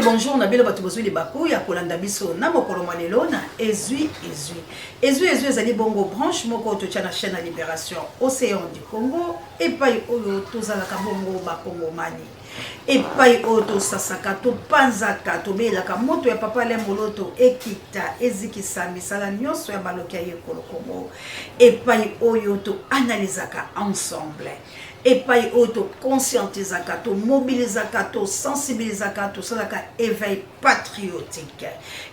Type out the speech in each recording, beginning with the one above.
Mbote, bonjour na bino bato bozwi libaku ya kolanda biso na mokolo mwa lelo na Ezwi Ezwi. Ezwi Ezwi ezali bongo branche moko totya na chaîne ya Libération Océan du Congo, epai oyo tozalaka bongo bakongomani, epai oyo tosasaka, topanzaka, tobelaka moto ya papa Alain Moloto ekita ezikisa misala nyonso ya baloki ya ekolo Congo, epai oyo toanalizaka ensemble, epai oyo toconscientisaka, tomobilisaka, tosensibilisaka, tosalaka éveil patriotique,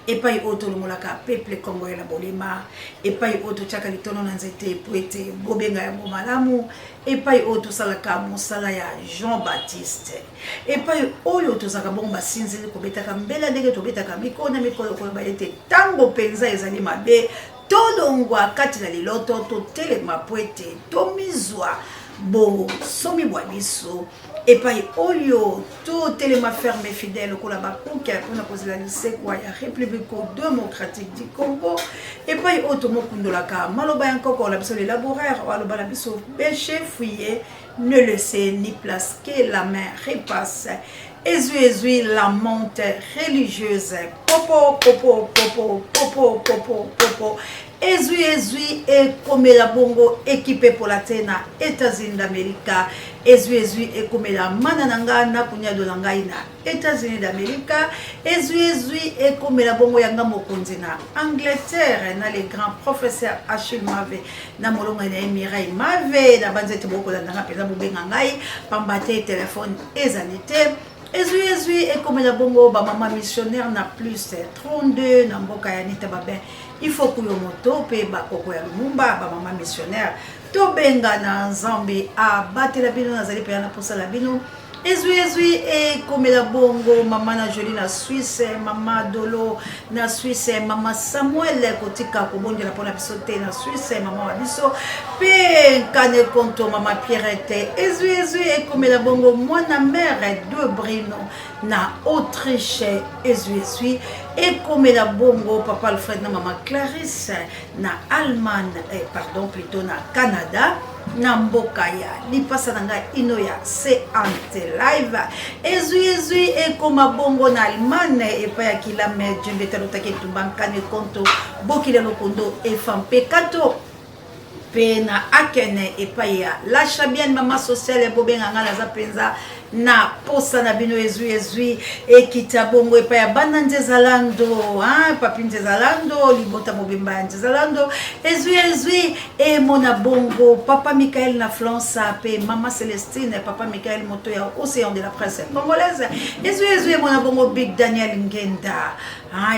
epai oyo tolongolaka peuple congolais na bolema, epai oyo totiaka litono na nzete po ete bobenga yango malamu, epai oyo tosalaka mosala ya Jean Baptiste, epai oyo tozalaka bongo basinzili kobetaka mbela ndenge tobetaka mikolo na mikolo koloba ete ntango mpenza ezali mabe, tolongwa kati na liloto, totelema po ete tomizwa bosomi bwa biso, epai oyo totelema ferme, fidèle lokola bakuke mpona kozela lisekwa ya République démocratique du Congo, epai oyo tomokundolaka maloba ya nkoko na biso le laboureur oyo aloba na biso: "Bêchez, fouillez, ne laissez ni place que la main repasse." Ezwi ezwi, la monte religieuse, popo popo popo popo popo popo. Ezwi ezwi ekomela bongo équipe epola te na États-Unis d'Amérique. Ezwi ezwi ekomela mana na nga na kunyado na ngai na États-Unis d'Amérique. Ezwi ezwi ekomela bongo yanga mokonzi na Angleterre, na le grand professeur Achille Mave na molongo na ye Mireille Mave. Na banzete bokolandanga mpenza, bobenga ngai pamba te telefone ezali te. Ezwi ezwi ekomela bongo bamama missionnaire na plus 32 na mboka ya Nita Babin Ifokuyo moto mpe bakoko ya Lumumba. Bamama missionnaire, tobenga na Nzambe abatela bino, nazali mpenza na posa na bino. Ezwi ezwi ekomela bongo mama na Joli na Suisse, mama Dolo na Suisse, mama Samuel kotika kobondela mpona biso te na Suisse, mama wa biso mpe Nkane Konto, mama Pierrette. Ezwi ezwi ekomela bongo mwana mare de Brino na Autriche. Ezwi ezwi ekomela bongo papa Alfred na mama Clarisse na Allemagne, pardon, plutôt na Canada, na mboka ya lipasa na ngai ino ya Cant Live. Ezwi ezwi ekoma bongo na Allemagne epai ya Kilame Djembe Talotaki Etumba Nkane Konto Bokila Lokondo Efa mpe Kato, mpe na Akene epai ya La Chabienne, mama sociale. Bobenga ngai, naza mpenza na posa na bino. Ezwi ezwi ekita bongo epai ya bana Nzezalando, papi Nzezalando, libota mobimba ya Nzezalando. Ezwi ezwi emona bongo papa Michael na Flansa mpe mama Celestine, papa Michael moto ya Océan de la presse congolaise. Ezwi ezwi emona bongo Big Daniel Ngenda,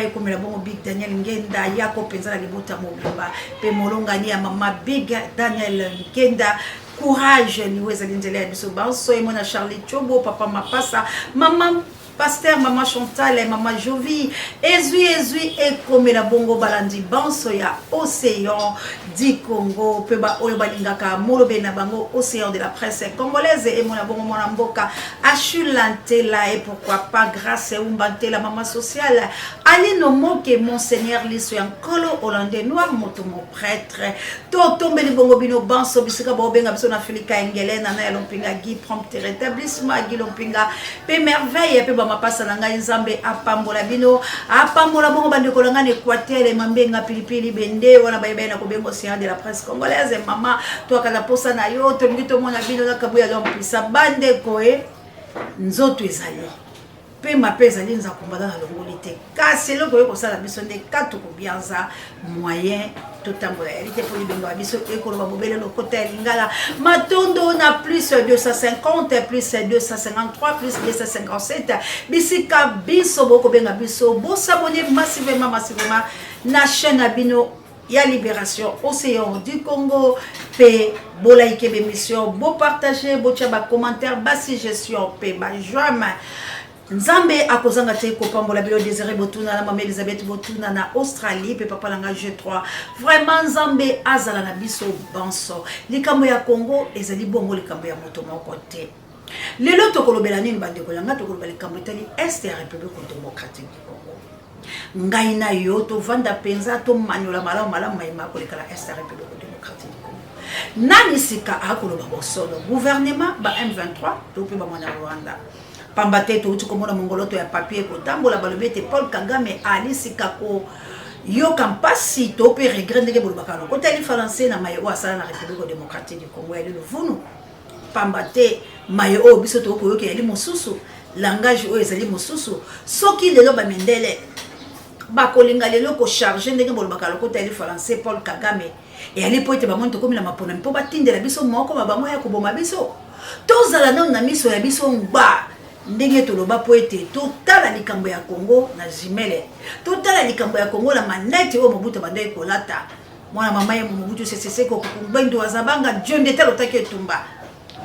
ekomela bongo Big Daniel Ngenda yako mpenza na libota mobimba mpe molongani ya mama Big Daniel Ngenda. Courage, liwo ezali nzela ya biso banso. Emona Charlie Chobo, papa Mapasa, mama pasteur, mama Chantal, mama Jovi. Ezwi ezwi ekomela bongo balandi banso ya Océan du Congo mpe baoyo balingaka molobeli na bango Océan de la presse congolaise. Emona bongo mwana mboka Achula Ntela et pourquoi pas Grâce Eumba Ntela, mama sociale Alino Moke, monseigneur Liso ya Nkolo, hollandais noir moto mo prêtre. Totombeli bongo bino banso bisika bobenga biso na Filika Engele, nana ya Lompinga Guy, prompt rétablissement Guy Lompinga mpe Merveille mpe bamapasa na ngai. Nzambe apambola bino, apambola bongo bandeko na ngai na Équateur, Mambenga Pilipili Bende wana bayeba ye na kobenga Océan de la presse congolaise. Mama, toyaka na posa na yo, tolingi tomona bino na Kabuya Lompisa. Bandeko, e nzoto ezali pema mpe ezali nzakumbala na longoli te, kasi eloko oyo kosala biso nde katu kobianza moyen totambola yali te mpo libengo ya biso ekoloba bobele lokota ya lingala. Matondo na plus 250 plus 253 plus 257 bisika biso bokobenga biso. Bos'abonner massivement, massivement na chaîne na bino ya Libération Océan du Congo mpe bolike bémission, bopartage, botia bacommentaire, basuggestion mpe baj'aime. Nzambe akozanga te kopambola bino. Désiré Botuna na mama Elizabeth Botuna na Australie mpe papa na ngai G3, vraiment Nzambe azala na biso banso. Likambo ya Congo ezali bongo likambo ya moto moko te. Lelo tokolobela nini, bandeko na ngai? Tokoloba likambo etali Est ya République démocratique du Congo. Ngai na yo tovanda mpenza, tomanyola malamu malamu mayema koleka na Est ya République démocratique du Congo. Nani sika akoloba bosolo? Gouvernement, ba M23 to mpe bamwana Rwanda? Pamba te touti komona mongoloto ya papier kotambola, balobi ete Paul Kagame ali sika koyoka mpasi to mpe regret, ndenge bolobaka lokota ya lifalanse, na maye oyo asala na République démocratique du Congo. Yali luvunu, pamba te maye oyo biso tokoyoka yali mosusu, langage oyo ezali mosusu. Soki lelo bamindele bakolinga lelo kocharger, ndenge bolobaka lokota ya lifalanse, Paul Kagame, eyali mpo ete bamoni tokomi na maponami mpo batindela biso moko ma bango ya koboma biso. Tozala nano na miso ya biso ngba, ndenge toloba, mpo ete totala likambo ya Congo na jumelles, totala likambo ya Congo na manete oyo Mobutu abandaki kolata. Mwana mama ye Mobutu Sese Seko Kuku Ngbendu Azabanga Dieu tala otaki etumba,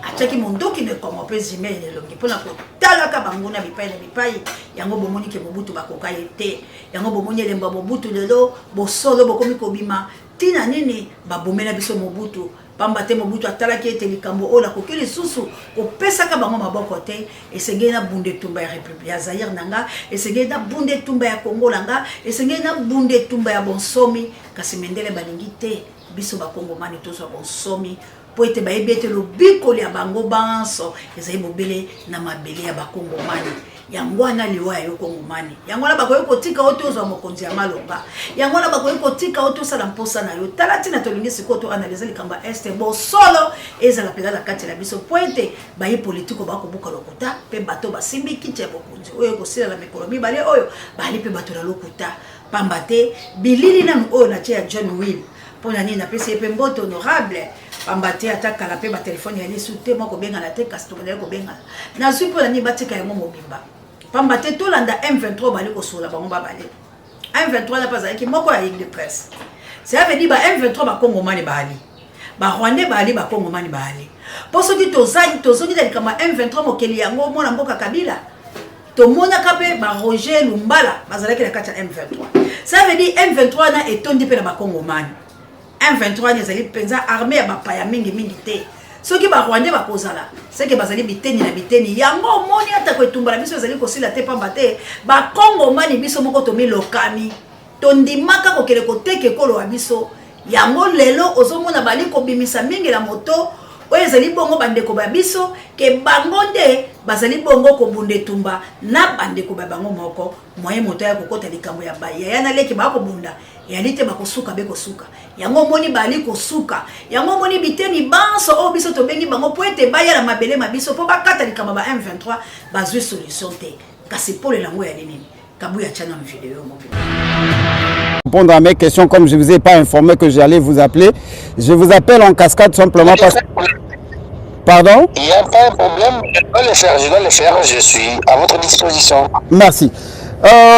atiaki mondoki na ekongo mpe jumelles na elongi mpona kotalaka banguna bipai na bipai. Yango bomoni ke Mobutu bakoka ye te. Yango bomoni elembo ya Mobutu lelo, bosolo bokomi kobima. Ntina nini babomela biso Mobutu? Pamba te Mobutu atalaki ete likambo oyo nakoki lisusu kopesaka bango maboko te. Esengeli nabunda etumba ya République ya Zaire na nga, esengeli nabunda etumba ya Kongo na nga, esengeli nabunda etumba ya bonsomi. Kasi mindele balingi te biso bakongomani tozwa bonsomi, mpo ete bayebi ete lobiko ya bango banso ezali bobele na mabele ya bakongomani. Yango wana liwa ya yo kongomani, yango wana bakoki kotika yo tozwa mokonzi ya malonga, yango wana bakoki kotika yo tosala mposa na yo. Tala ntina tolingi sikoyo toanalyser likambo ya Est, bosolo ezala mpenza na kati na biso, mpo ete bayi politiko bakobuka lokuta, mpe bato basimbi kiti ya bokonzi oyo ekosila na mikolo 2 oyo bali mpe bato na lokuta. Pamba te bilili nanu oyo natie ya John Will, mpo na nini napesi ye mpe mbote honorable? Pamba te ata kala mpe batelefone ya lisu te mwa kobengana te, kasi tobandaki kobengana. Nazwi mpo na nini batika yango mobimba? Pamba te tolanda M23, bali kosola bango babale. M23 wana mpe azalaki moko ya ligue de presse. Cela veut dire ba M23 bakongomani baali, barwandais baali, bakongomani baali. Mpo soki tozongi na likambo ya M23, mokeli yango mwana mboka Kabila, tomonaka mpe baroger Lumbala bazalaki na kati ya M23. Ça veut dire M23 wana etondi mpe na bakongomani. M23 wana ezali mpenza armée ya bapaya mingimingi te. Soki barwandais bakozala, seke bazali biteni na biteni. Yango omoni ata koetumba na biso ezali kosila te, pamba te bakongomani biso moko tomilokami, tondimaka kokende koteka ekolo ya biso. Yango lelo ozomona bali kobimisa mingi na moto oyo ezali bongo bandeko ba biso, ke bango nde bazali bongo kobunda etumba na bandeko ba bango moko. Moye moto aya kokɔta likambo ya bayaya na leki bakobunda eyali te, bakosuka be kosuka. Yango omoni bali kosuka. Yango omoni biteni banso oyo biso tobengi bango mpo ete baya na mabele ma biso mpo bakata likambo ba M23, bazwi solution te. Kasi pole yango yali nini? Kabuya atia nano video mobimba. Répondre à mes questions, comme je ne vous ai pas informé que j'allais vous appeler. Je vous appelle en cascade simplement parce que... Pardon? Il n'y a pas un problème, je dois le faire, je dois le faire, je suis à votre disposition. Merci.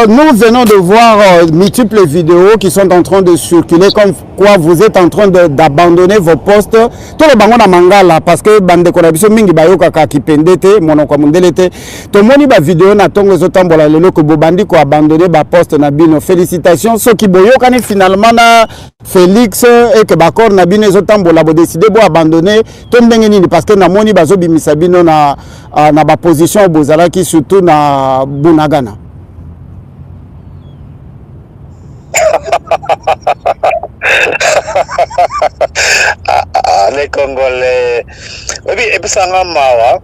Nous venons de voir multiples vidéos qui sont en train de circuler comme quoi vous êtes en train d'abandonner vos postes. Toloba yango na mangala, parce que bandeko na biso mingi bayokaka kipende te, monoko ya mondele te. Tomoni ba vidéo na tongo ezotambola lelo ke bobandi ko abandonner ba poste na bino. Félicitations soki boyokani finalement na Félix et que ba accord na bino ezotambola, bodécider bo abandonner to ndenge nini? Parce que namoni bazobimisa bino na ba position bozalaki, surtout na Bunagana. Ah, ah, les Congolais, oyebi, epesanga mawa,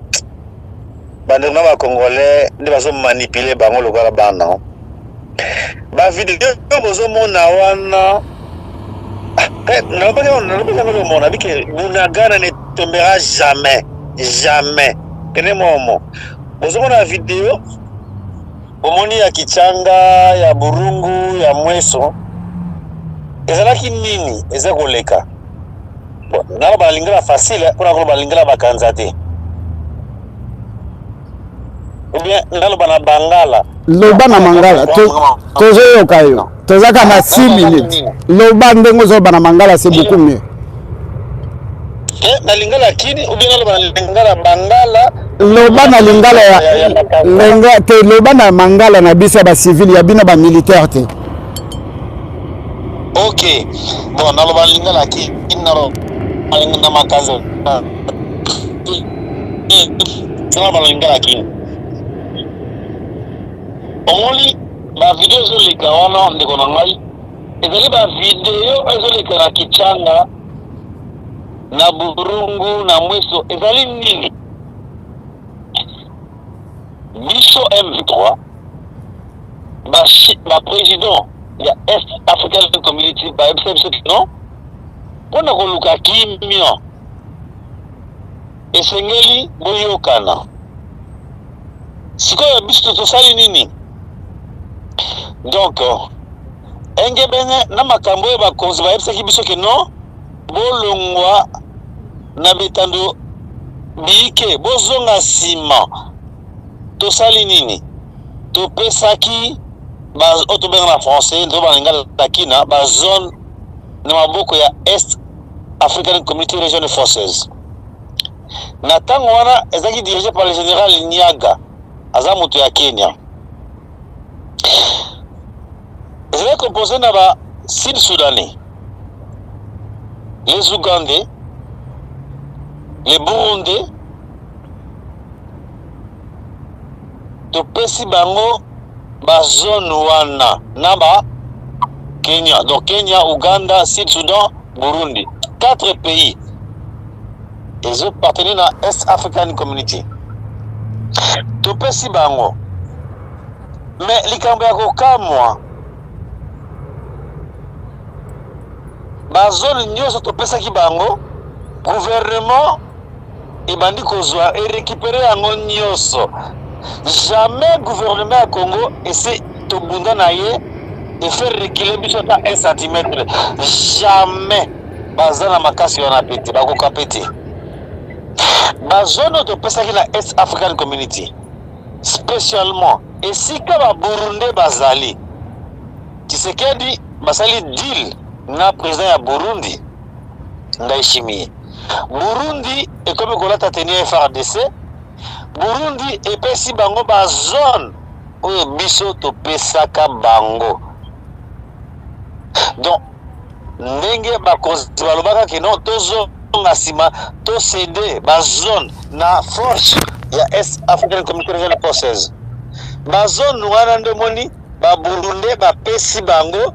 bandeko na bacongolais nde bazomanipuler bango lokola bana. Bavideo bozomona wana, nalobaki yango, lomona bike Bunagana ne tombera jamais, jamais. Kende momo bozomona video, bomoni ya Kichanga, ya Burungu, ya Mweso, ezalaki nini? Eza koleka. Bon, naloba na lingala facile mpona koloba lingala bakanza te, ou bien naloba na bangala? Loba na mangala, tozoyoka yo. Tozaka na 6 minutes. Loba ndenge ozoloba na mangala, c'est beaucoup mieux. Na lingala kini ou bien naloba na lingala bangala? Loba na lingala ya lenga te, loba na mangala na biso ya bacivile, ya bino bamilitaire te. Ok, bon, naloba na lingala kini, naloba na makanza, naloba na lingala kini. Omoni bavideo ezoleka wana, ndeko na ngai, ezali bavideo ezoleka na Kichanga, na Burungu, na Mweso. Ezali nini? Biso M23 ba ba president ya Est African Community bayebisa biso ke non, mpo na koluka kimia esengeli boyokana. Sikoyo biso tosali nini? Donc engebene na makambo oyo bakonzi bayebisaki biso ke non, bolongwa na bitando biike, bozonga nsima. Tosali nini? Topesaki oyo tobenga na français to balingala kina bazone na maboko ya Est African Community Regional Forces. Na ntango wana ezalaki dirigé par le général Nyaga, aza moto ya Kenya. Ezalaki composé na ba Sud Soudanais, les Ougandais, les Burundais. Topesi bango bazone wana na ba Kenya, donc Kenya, Ouganda, Sud Soudan, Burundi, quatre pays ezopartenir na Est African Community. Topesi bango, mais likambo ya kokamwa, bazone nyonso topesaki bango, gouvernement ebandi kozwa erécupéré yango nyonso. Jamais gouvernement ya Congo ese tobunda na ye efaire reculer biso ata 1 centimètre, jamais. Baza na makasi wana pe te, bakoka pe te. Bazone oyo topesaki na Est African Community, spécialement esika baburundais bazali, Tshisekedi basali deal na président ya Burundi Ndayishimiye. Burundi ekomi kolata tenue ya FARDC. Burundi epesi bango bazone oyo biso topesaka bango. Donc ndenge bakonzi balobaka ke non, tozonga nsima, tocéder bazone na force ya Est African Community Regional Forces, bazone wana nde omoni baburundais bapesi bango.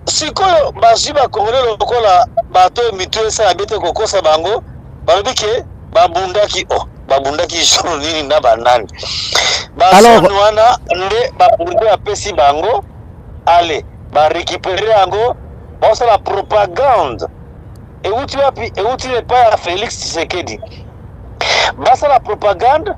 Sikoyo bazwi bakongole lokola bato oyo mitu esala be te, kokosa bango. Balobi ke babundaki. Oh, babundaki jour nini na banani? Bazone wana nde baburundais bapesi bango. Ale barécupérer yango, baosala propagande. Euti wapi? Euti epai ya Félix Tshisekedi. Basala propagande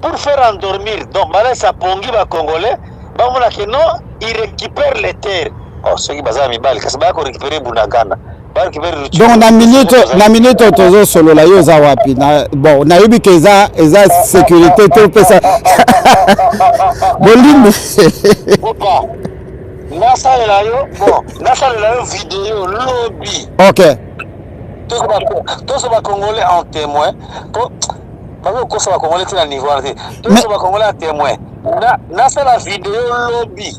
pour faire endormir, donc balesa pongi bacongolais, bamona ke non, il récupère les terres. Oh, soki baza na mibali, kasi baya korécupérer Bunagana, barécupérer. Donc na minute oyo tozosolola, yo oza wapi? Na, bon, nayebi ke eza sécurité te, opesa bolimbi. Opa, nasalela yo, bon, nasalela yo video lobi. Ok. Tozo bacongolais en témoin, po bazokosa bacongolais te na niveau wana te. Tozo bacongolais en témoin, nasala video lobi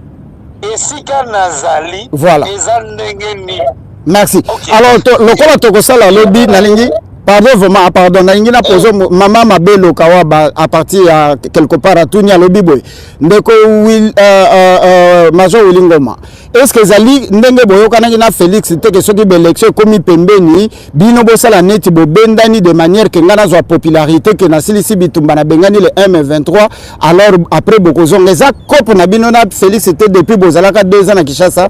esika nazali. Voilà. Eza ndenge nini? Merci. Ok. Alors lokola tokosala lobi, nalingi, pardon, vraiment pardon, nalingi na pose mama Mabelo Kawa à partir ya quelque part. Atuni, alobi boye: ndeko Will, major Willy Ngoma, est ce que ezali ndenge boyokanaki na Félix te ke soki baélection ekomi pembeni, bino bosala neti bobendani, de manière ke ngai nazwa popularité ke nasilisi bitumba, nabengani le M23, alors après bokozonga? Eza cope na bino na Félix te depuis bozalaka 2 ans na Kinshasa?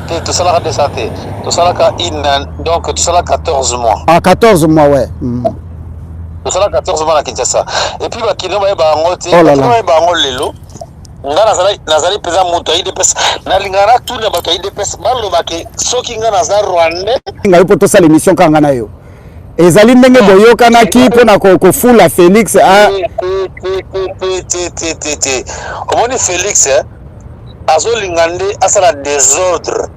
Te, tosalaka 2 ans te, tosalaka une, donc tosalaka 14 mois. Ah, 14 mois, ouais. Tosalaka 14 mois na Kinshasa. Et puis bakino bayeba yango te. Oh là là. Bakino bayeba yango lelo. Nga nazali mpenza moto ya UDPS. Nalingaka natuna bato ya UDPS balobake soki nga naza rwandais. Ngai mpo tosala émission kaka nga na yo, ezali ndenge boyokanaki mpona kofula Félix a Te, te, te, te, te, te. Omoni, Félix, eh, azolinga nde asala désordre,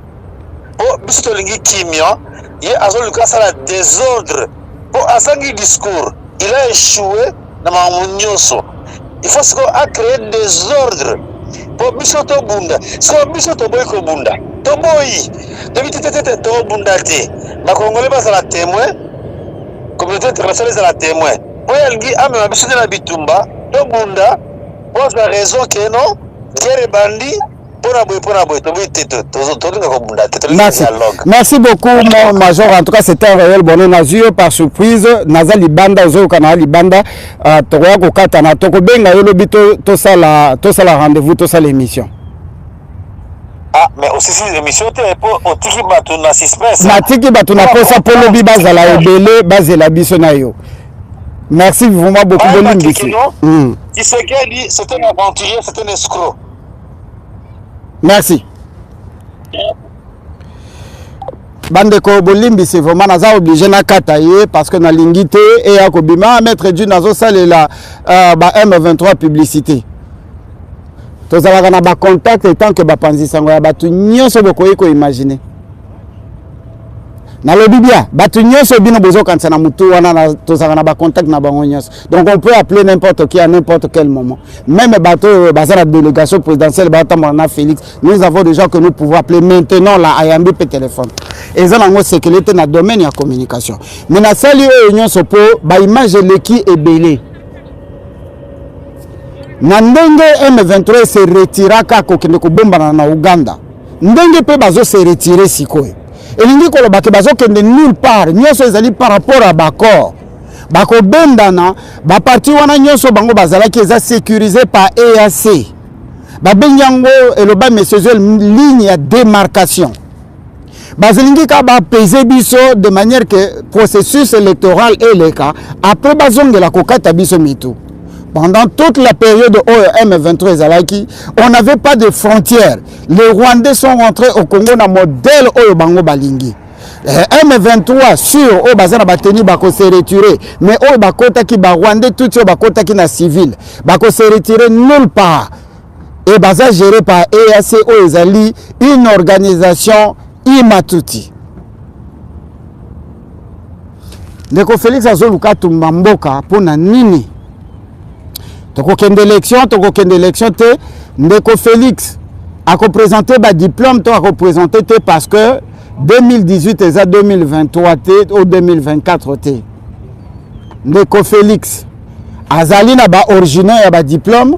mpo biso tolingi kimia. Ye azolinga asala désordre mpo azangi discours, il a échoué na makambo nyonso. Il faut sikoyo acréer désordre mpo biso tobunda. Sikoyo biso toboyi kobunda, toboyi, toyebi te, te, te, te, tobunda te. Bakongole bazala témoin, communauté internationale ezala témoin. Oyo alingi amema biso te na bitumba, tobunda mpo azwa raison ke non, guerre ebandi. Mpona boye, mpona boye, toboyi te, tolinga kobunda te, tolinga Merci. dialogue. Merci beaucoup, mon major. En tout cas, c'était un réel bonheur. Nazwi yo par surprise. Naza libanda, ozoyoka na libanda. Tokoya kokatana. Tokobenga yo lobi, tosala rendez-vous, tosala émission. Ah, mais osisi émission te, mpo otiki bato na suspense. Natiki bato na posa mpo lobi bazala ebele, bazela biso na yo. Merci vraiment beaucoup. Bolimbisi. Tshisekedi, c'est un aventurier, c'est un escroc. Merci. Bandeko, bolimbisi, vraiment naza obligé nakata ye parce que nalingi te eya kobima maître du nazosalela ba M23 publicité. Tozalaka na bacontact etant que bapanzi sango ya bato nyonso bokoki koimagine. Nalobi bien, bato nyonso bino bozokanisa na motu wana, tozalaka na bacontact na bango nyonso. Donc on peut appeler n'importe qui à n'importe quel moment, même bato oyo baza na délégation présidentielle, batambola na Félix. Nous avons des gens que nous pouvons appeler maintenant là, ayambi mpe téléphone. Eza nango sekele te na domaine ya communication, mais nasali oyo nyonso mpo baimage eleki ebele na ndenge M23 se retiraka kokende kobombana na Uganda, ndenge mpe bazose retirer sikoyo. Elingi koloba ke bazokende nulle part. Nyonso ezali par rapport à baaccord bakobendana. Baparti wana nyonso bango bazalaki eza sécurisé par EAC. Babengi yango, eloba monsieur Zuel, ligne ya démarcation. Bazolingi kaka bapese biso de manière que processus électoral eleka, après bazongela kokata biso mitu. Pendant toute la période oyo M23 ezalaki, on n'avait pas de frontières. Les Rwandais sont rentrés au Congo na modèle oyo bango balingi. M23 sur oyo baza na bateni bakose retirer, mais oyo bakotaki, barwandais tuti oyo bakotaki na civil, bakose retirer nulle part et baza géré par EAC oyo ezali une organisation imatuti. Ndeko Félix azoluka atumba mboka mpona nini? Tokokende élection, tokokende élection te. Ndeko Félix akoprésente badiplôme to akoprésente te? Parce que 2018 eza 2023 te o 2024 te. Ndeko Félix azali na baoriginaux ya badiplôme,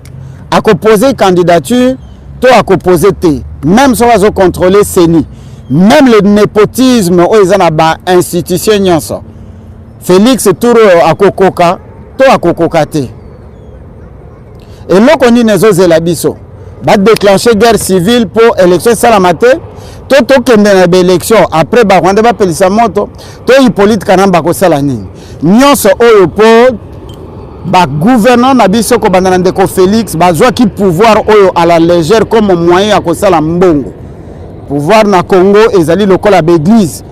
akopose candidature to akopose te? Même soki azocontrôle CENI, même le népotisme oyo eza na bainstitution nyonso, Félix tour oyo akokoka to akokoka te? Eloko nini ezozela biso? Badéclenche guerre civile mpo élection esalama te, to tokende na baélection, après barwandais bapelisa moto, to Hippolyte Kanambe bakosala nini? Nyonso oyo mpo bagouvernant na biso, kobanda na ndeko Félix, bazwaki pouvoir oyo à la légère comme moyen ya kosala mbongo. Pouvoir na Congo ezali lokola baeglise.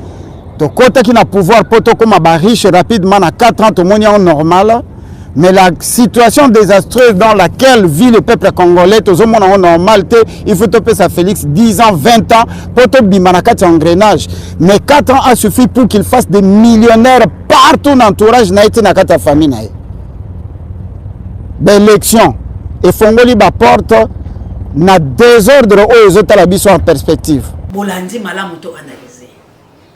Tokɔtaki na pouvoir mpo tokóma bariche rapidement na 4 ans, tomoni yango normal. Mais la situation désastreuse dans laquelle vit le peuple congolais, tozomona yango normal te. Il faut topesa Félix 10 ans, 20 ans mpo tobima na kati ya engrenage. Mais 4 ans a suffi pour qu'il fasse des millionnaires partout na entourage na ye te, na kati ya famille na ye. Baélection efongoli baporte na désordre oyo ezotala biso en perspective. Bolandi malamu, to analyse.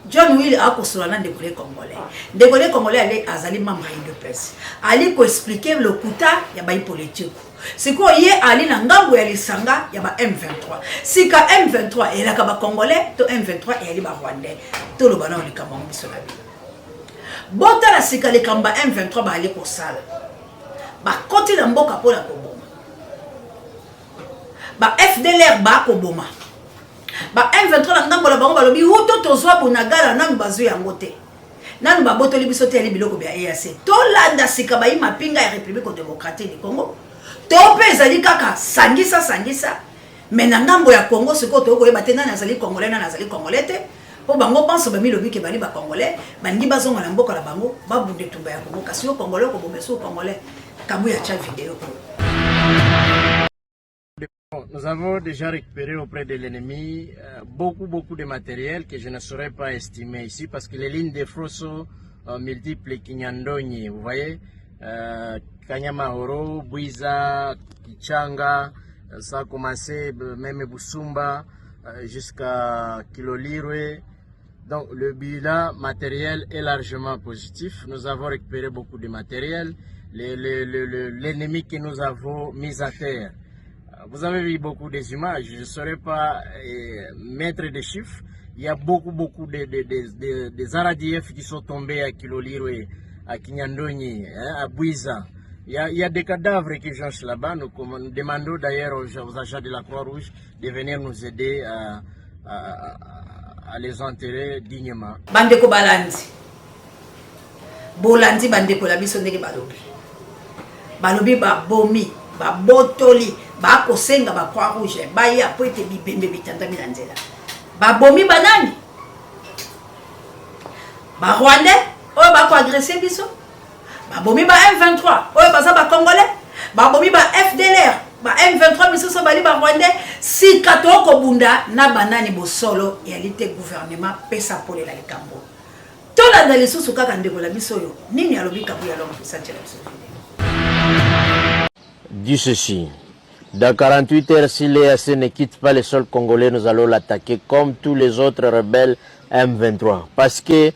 John Will akosola na ndeko le congolais. Ndeko le congolais ale azali membre ya UDPS, ali koexpliquer lokuta ya bai politike. Sikoyo ye ali na ngambo ya lisanga ya ba M23. Sika M23 eyelaka bacongolais to M23 eyali barwandais? Toloba nao likambo yango biso na bino. Botala sika likambo ya M23 baali kosala. Bakoti na mboka mpona koboma ba FDLR, bakoboma ba M23. Na ngambo na bango balobi uto tozwa Bunagana, nanu bazwi yango te, nanu babotoli biso te, yali biloko bya EAC. Tolanda sika bayi mapinga ya République démocratique du Congo to mpe ezali kaka sangisa sangisa. Mais na ngambo ya Congo sikoyo tokoyeba te nani azali congolais, nani azali congolais te, mpo bango banso bamilobi ke bali bacongolais, balingi bazonga na mboka na bango, babunda etumba ya Congo. Kasi yo congolais okoboma esu congolais. Kambo ya tia video oyo. Nous avons déjà récupéré auprès de l'ennemi beaucoup, beaucoup de matériel que je ne saurais pas estimer ici parce que les lignes de front sont multiples. Kinyandonyi, vous voyez, Kanyamahoro, Bwiza, Kichanga, ça a commencé même Busumba jusqu'à Kilolirwe. Donc le bilan matériel est largement positif. Nous avons récupéré beaucoup de matériel. L'ennemi que nous avons mis à terre, Vous avez vu beaucoup des images, je ne saurais pas euh, mettre des chiffres. Il y a beaucoup, beaucoup de, de, de, de, des qui sont tombés à Kilolirwe, à Kinyandonyi, hein, à Bouiza. Il y, a, il y a des cadavres qui jonchent là-bas. Nous, nous demandons d'ailleurs aux, aux agents de la Croix-Rouge de venir nous aider à, à, à les enterrer dignement. Bandeko balandi. Bolandi bandeko na biso ndenge balobi. Balobi babomi, babotoli, bakosenga ba Croix Rouge baya po ete bibembe bitandami na nzela. Babomi banani? Ba Rwandais oyo bako agresser biso? Babomi ba M23 oyo baza ba Congolais? Babomi ba FDLR, ba M23 misusu bali ba Rwandais? Sika tokobunda na banani bosolo eyali te gouvernement pesa polela likambo. Tolanda lisusu kaka ndeko na biso oyo nini alobi Kabuya l'homme puissant tiela biso video. Dit ceci. Dans 48 heures, si l'EAC ne quitte pas le sol congolais, nous allons l'attaquer comme tous les autres rebelles M23. Parce que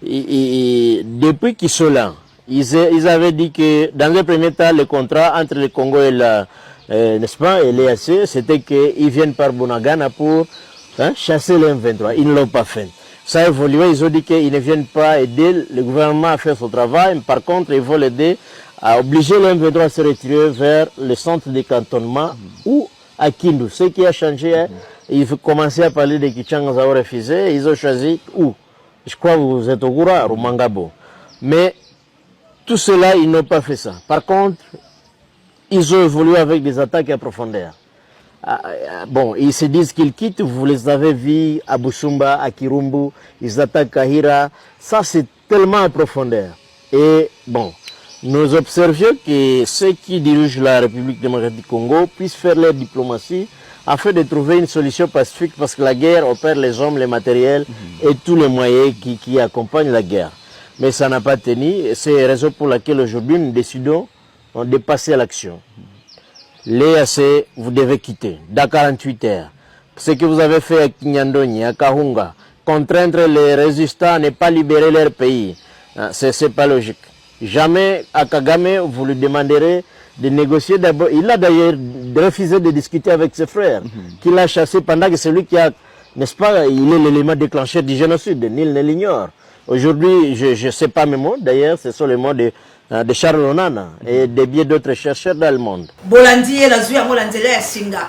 depuis qu'ils sont là, ils, ils avaient dit que dans un premier temps, le contrat entre le Congo et la, euh, n'est-ce pas, et l'EAC, c'était qu'ils viennent par Bunagana pour hein, chasser les M23. Ils ne l'ont pas fait. Ça a évolué, ils ont dit qu'ils ne viennent pas aider le gouvernement à faire son travail, mais par contre, ils vont l'aider à obliger le M23 à se retirer vers le centre de cantonnement ou à Kindu. Ce qui a changé, hein, ils commençaient à parler de Kichanga, ça a refusé, ils ont choisi où Je crois que vous êtes au courant, à Rumangabo. Mais tout cela, ils n'ont pas fait ça. Par contre, ils ont évolué avec des attaques à profondeur. Ah, ah, bon, ils se disent qu'ils quittent, vous les avez vus à Bushumba, à Kirumbu, ils attaquent Kahira. Ça, c'est tellement à profondeur. Et bon, nous observions que ceux qui dirigent la République démocratique du Congo puissent faire leur diplomatie afin de trouver une solution pacifique parce que la guerre opère les hommes, les matériels et tous les moyens qui, qui accompagnent la guerre. Mais ça n'a pas tenu. C'est la raison pour laquelle aujourd'hui nous décidons de passer à l'action. L'EAC, vous devez quitter dans 48 heures. Ce que vous avez fait à Kinyandoni, à Kahunga, contraindre les résistants à ne pas libérer leur pays, hein, ce n'est pas logique. Jamais à Kagame, vous lui demanderez de négocier d'abord. Il a d'ailleurs refusé de discuter avec ses frères, qu'il a chassé pendant que celui qui a, n'est-ce pas, il est l'élément déclencheur du génocide, nul ne l'ignore. Aujourd'hui, je ne sais pas mes mots, d'ailleurs, ce sont les mots de, euh, de Charles Onana et de bien d'autres chercheurs dans le monde. Bolandi ye nazwi yango na nzela ya singa.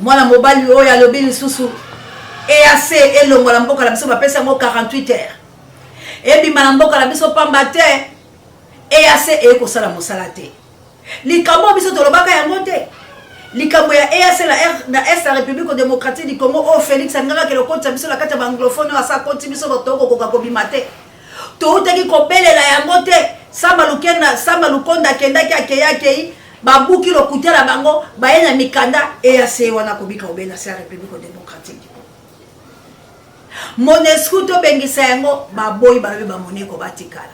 Mwana mobali oyo alobi lisusu EAC elongwa na mboka na biso bapesi yango 48 heures ebima na mboka na biso pamba te EAC eye kosala mosala te. Likambo oyo biso tolobaka yango te. Likambo ya EAC na, R, na Est ya République démocratique du Congo oyo Félix alingaka kele kokotisa biso na kati ya baanglophone oyo asa akoti biso tokokoka kobima te. Toutaki kobelela yango te. Samba Lukenda, Samba Lukonda akendaki akei akei babuki lokuta na bango baye na mikanda EAC wana kobika obe na se ya République démocratique du Congo. Monesco tobengisa yango baboyi balobi bamoneko batikala.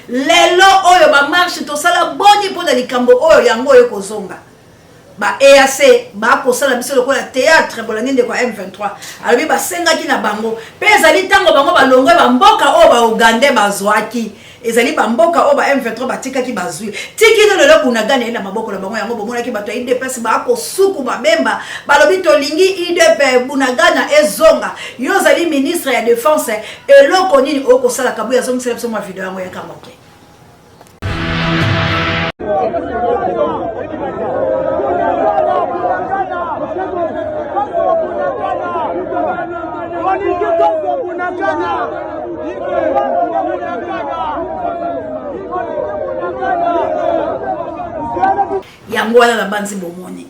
Lelo oyo ba marche tosala boni mpo na likambo oyo yango oyo kozonga ba EAC bakosala biso lokola théâtre. Bolandi ndeko ya M23 alobi basengaki na bango mpe ezali ntango bango balongwe bamboka oyo ba Ougandais bazwaki ezali bamboka oyo ba M23 batikaki bazwi tikino lelo Bunagana ye na maboko na bango. Yango bomonaki bato ya UDPS bakosuku babemba balobi tolingi UDP Bunagana ezonga. Yo ozali ministre ya defense, eloko nini okosala? Kabuya azongisela biso mwa video yango yaka moke. Yango wana nabanzi bomoni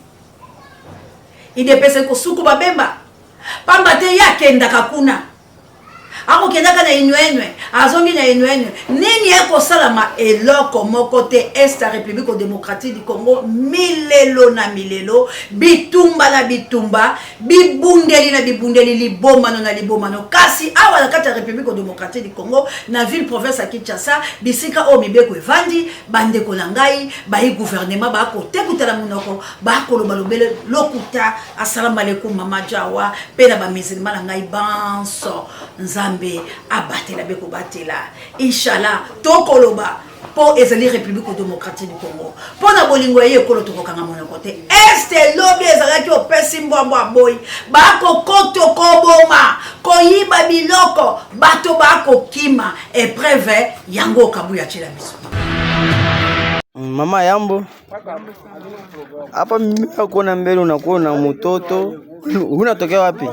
idps ekosuku babemba pamba te ye akendaka kuna akokendaka na enuenue azongi na enuenue nini ekosalama eloko moko te est ya république démocratique du congo milelo na milelo bitumba na bitumba bibundeli na bibundeli libomano na libomano kasi awa na kati ya république démocratique du congo na ville province ya kinshasa bisika oyo mibeko evandi bandeko na ngai bayi gouvernement bakotekuta na monoko bakoloba lobele lokuta Assalamu alaikum mama Jawa pe na ba musulman na ngai banso Nzambe abatela be kobatela inshallah tokoloba. Mpo ezali République démocratique du Congo. Mpo na bolingo ya ye ekolo tokokanga monoko te. Este lobi ezalaki opesi mbwambwa aboyi, bakokoto koboma, koyiba biloko, bato bakokima. Epreuve yango Kabuya atyela biso. Mama yambo hapa, mimi nakuona mbele, unakuona mtoto, unatokea wapi?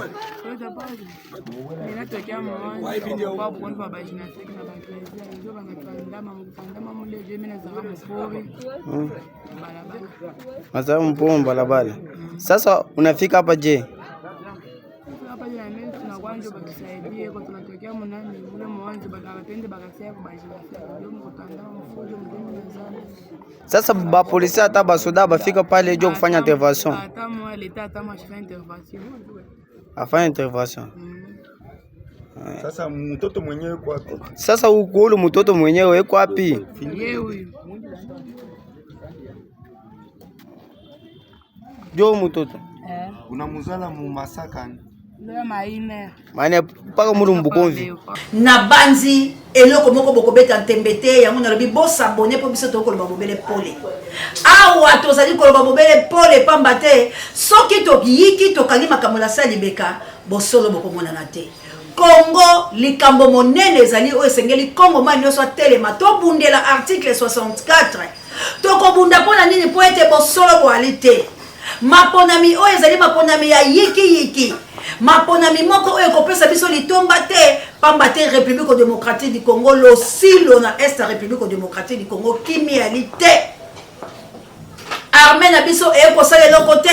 Ninatokea Mwanza kwa bugonjwa ba jinasiki na baklezia njo banatandama mukutandama mule je mimi nazaka mpori balabala. Mazao mpo balabala. Sasa unafika hapa je? Hapa je na mimi tunakuwa njo batusaidie kwa tunatokea munani mule Mwanza bakapende bakasema kwa bajinasiki njo mukutandama mfujo mjini nazana. Sasa ba polisi hata basoda bafika pale jo kufanya intervention. Hata mwa leta hata mwa shifanya intervention. Afanya intervention. Sasa mtoto mwenyewe yuko wapi? Sasa huko ule mtoto mwenyewe yuko wapi? Yeye huyu. Jo mtoto. Eh. Unamuzala mu Masaka. Ndio maine. Maana mpaka mulu mbukomvi. Na banzi eloko moko bokobeta ntembe te, yango nalobi bosabone mpo biso tokoloba bobele pole. Awa tozali koloba bobele pole pamba te soki toyiki tokangi makambo na sa libeka, bosolo bokomonana te. Kongo likambo monene ezali oyo esengeli Kongo mai nyonso atelema, tobundela article 64. Tokobunda mpo na nini? Mpo ete bosolo boali te. Maponami oyo ezali maponami ya yikiyiki, maponami moko oyo ekopesa biso litomba te, pamba te République démocratique du Congo, losilo na est ya République démocratique du Congo, kimia ali te. Armée na biso ekosala eloko te,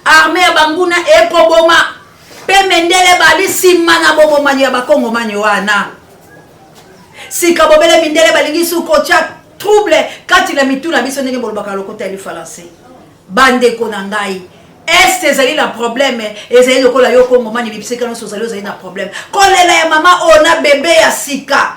armée ya banguna ekoboma, pe mendele bali nsima na bobomani ya bakongomani wana. Sika bobele mindele balingi su kotya trouble kati na mitu na biso, ndenge bolobaka lokota ya lifalanse. Bandeko na ngai, est ezali na problème, ezali lokola yo kongomani bibisika nyonso ozali, ozali na problème. Kolela ya mama oyo na bebe ya sika,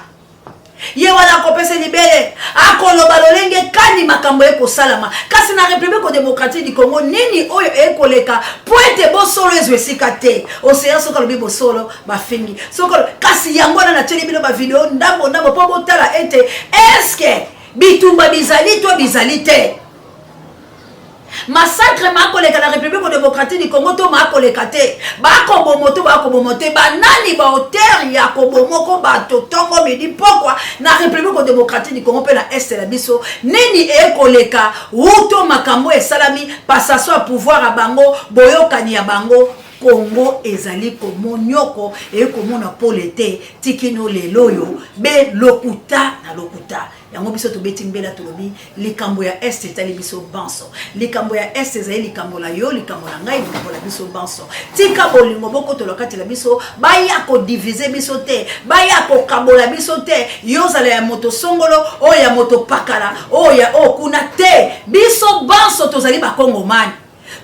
ye wana akopesa libele, akoloba lolenge kani makambo ekosalama. Kasi na République démocratique du Congo, nini oyo ekoleka po ete bosolo ezwa esika te? Océan soki alobi bosolo bafingi soki, kasi yango wana natieli bino bavideo ndambo ndambo mpo botala ete eske bitumba bizali to bizali te, massacre makoleka na République démocratique du Congo to makoleka te, bakobomo to bakobomo te, banani baauteur ya kobomoko bato ntongo midi pokwa na République démocratique du Congo mpe na este na biso? Nini ekoleka wuto makambo esalami, passation ya pouvoir ya bango, boyokani ya bango? Congo ezali komonioko, ekomona pole te tikino lelo oyo, be lokuta na lokuta. Yango biso tobeti mbela, tolobi likambo ya est etali biso banso. Likambo ya est ezali likambo la yo, likambo na ngai, likambo la biso banso. Tika bolingo bokotola kati na biso, baya kodivise biso te, baya kokabola biso te. Yo ozala ya moto songolo, oyo ya moto pakala, oyo ya oyo kuna te. Biso banso tozali bakongomani,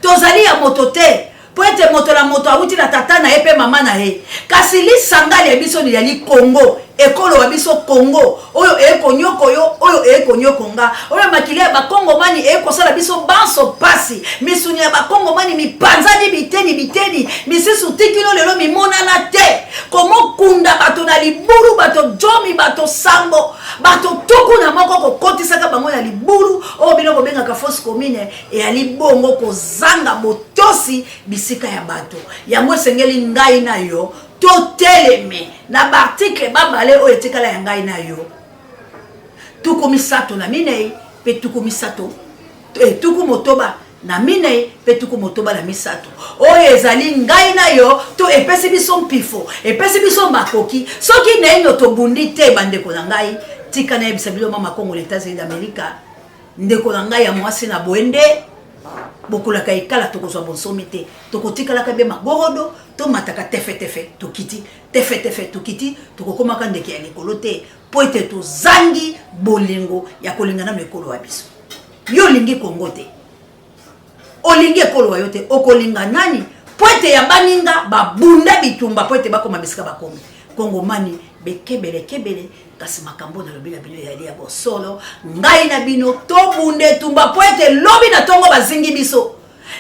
tozali ya moto te, po ete moto na moto awuti na tata na ye mpe mama na ye. Kasi lisanga lya biso liyali Kongo, ekolo wa biso Kongo, oyo ekonyoko yo, oyo ekonyoko nga, oyo makili ya bakongomani ekosala biso banso pasi. Misuni ya bakongomani mipanzani biteni biteni, misusu tikino lelo mimonana te. Komokunda bato na libulu, bato jomi, bato sambo, bato tuku na moko, kokotisaka bango na libulu oyo bino bobengaka fosse commune, eyali bongo kozanga botosi bisika ya bato. Yango esengeli ngai na yo toteleme na baartikle babale oyo etikala ya ngai na yo, 34 mpe 64 mpe 63, oyo ezali ngai na yo to epesi biso mpifo, epesi biso makoki. Soki naino tobundi te, bandeko na ngai, tika nayebisa bino, mama Kongo, l'États-Unis d'Amérique, ndeko na ngai ya mwasi na boye nde bokolaka ekala, tokozwa bonsomi te, tokotikalaka be magorodo, tomataka tefetefe tokiti, tefetefe tokiti, tokokomaka ndeke ya likolo te, mpo ete tozangi bolingo ya kolinga nano ekolo ya biso. Yo olingi Kongo te, olingi ekolo wa yo te, okolinga nani? Mpo ete ya baninga babunda bitumba mpo ete bakoma bisika bakomi. Kongomani bekebele kebele, kasi makambo nalobi na bino ezali ya bosolo. Ngai na bino tobunda etumba mpo ete lobi na ntongo bazingi biso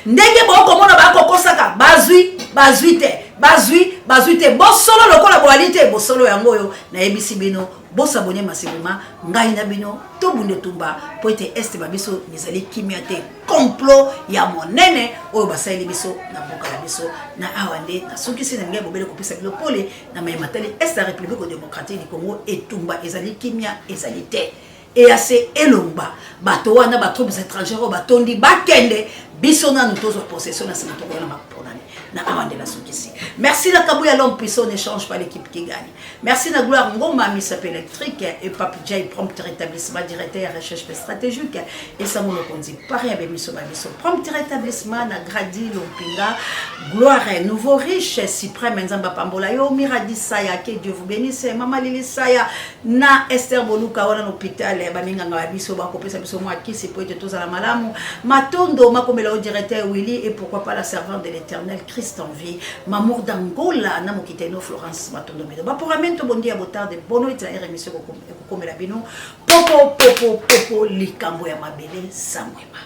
ndenge bokomona bakokosaka bazwi. bazwi te, bazwi, bazwi te. Bosolo lokola boali te, bosolo yango oyo nayebisi bino. Bosabone massivement, ngai na bino tobunda etumba mpo ete este ba biso ezali kimia te. Complot ya monene oyo basaleli biso na mboka na biso. Na awa nde nasukisi na ngai bobele kopesa bino pole na maye matali est ya République démocratique du Congo. Etumba ezali, kimia ezali te. EAC elongba, bato wana, ba troupes étrangères oyo batondi bakende, biso nanu tozwa possession, na nsima tokoya na maponami. Na awa nde nasukisi. Merci na Kabuya, l'homme puissant, n'échange pas l'équipe qui gagne. Merci na Gloire Ngoma, Misape électrique, et Pape Jay, prompt rétablissement, directeur recherche stratégique esango mokonzi pari ya bemiso ba biso, prompt rétablissement na Gradi Lompinga, Gloire nouveau riche suprême, Nzambe apambola yo. Miradi Saya, que Dieu vous bénisse. Mama Lili Saya na Esther Boluka wana na hôpital, baminganga ya biso bakopesa biso mwa kisi po ete tozala malamu. Matondo makomela o directeur Willy et pourquoi pas la servante de l'Éternel Christ en vie, Mamour d'Angola na mokiteno Florence. Matondo bino baporamento bondi ya botarde bono ete na émission ekokomela bino popo popo popo likambo ya mabele samwema.